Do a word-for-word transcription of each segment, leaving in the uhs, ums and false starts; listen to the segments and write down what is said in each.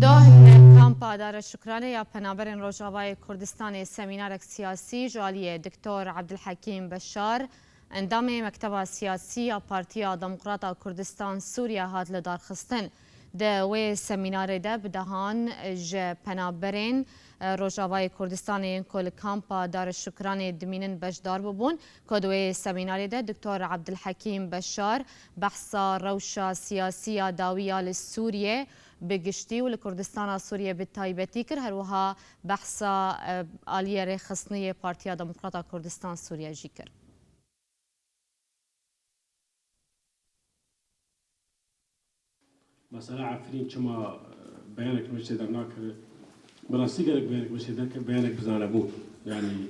Doh li kampa Dara Şukranê ya penaberên Rojavayê Kurdistanê semînarek siyasî ji aliyê Doktor Abdulhekîm Beşar, endamê Mekteba Siyasî ya Partiya Demokrata Kurdistan Sûriye, hat lidarxistin. Di wê semînarê de bi dehan ji penaberên Rojavayê Kurdistanê yên ku li kampa Dara Şukranê dimînin beşdar bûbûn, ku di wê semînarê de Doktor Abdulhekîm Beşar behsa rewşa siyasî ya dawî ya li Sûriye bi giştî û li Kurdistana Sûriye bi taybetî kir, her wiha behsa, e, aliyê rêxistinê yê Partiya Demokrata Kurdistan Sûriye jî kir. Mesela Efrîn çima, e, beyanek meclisê dernakir? Bi rastî gerek beyanek meclisê derkir, beyanek bi zanebûn. Yanî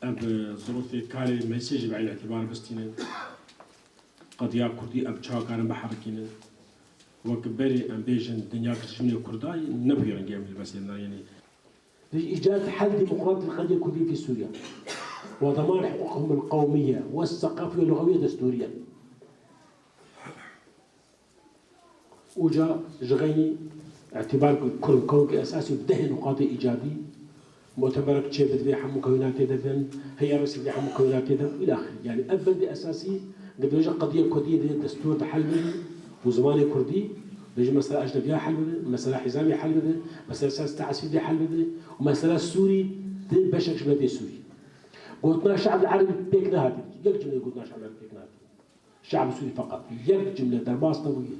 ev, e, zirûfê karê meclisê jî bi eynî îtîbar bistînin. Qediya Kurdî ev çawa karin biherikînin? Wek berê em bêjin dinya dijminê Kurda ye, ne bi vî rengî em li bersê de ne, yanî. لإيجاد حل ديمقراطي للقضية الكردية في سوريا وضمان حقوقهم القومية والثقافية واللغوية الدستورية. Uca ji xeynî îtîbar ku Kurd mukewinekî esasî û dehê nuqatê îcabî, mutemerek çê bidivê hemû mukewinatê de bin, heyarê sivîlê hemû mukewinatê de bin, îlaxirî. Yanî ev bendê esasî dibêje qediya Kurdî dê destûr de hel bibe û zimanê Kurdî, dibêje mesela ejnebiya hel bibe, mesela hizamê hel bibe, mesela siyaseta esîdê hel bibe û mesela Sûrî di beşek ji miletê Sûrî. Gotina şe'b el-erebî pêk nehatî. Yek cumleyê gotina şe'b el-erebî pêk nehatî. Şe'b Sûrî feqet. Yek cumle derbas nebûye.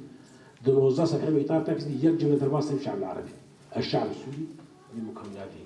Di nozdeh sefheyê îtîbar tekstî yek cumle derbas nebû şe'b el-erebî. El-şe'b Sûrî bi mukewinatê.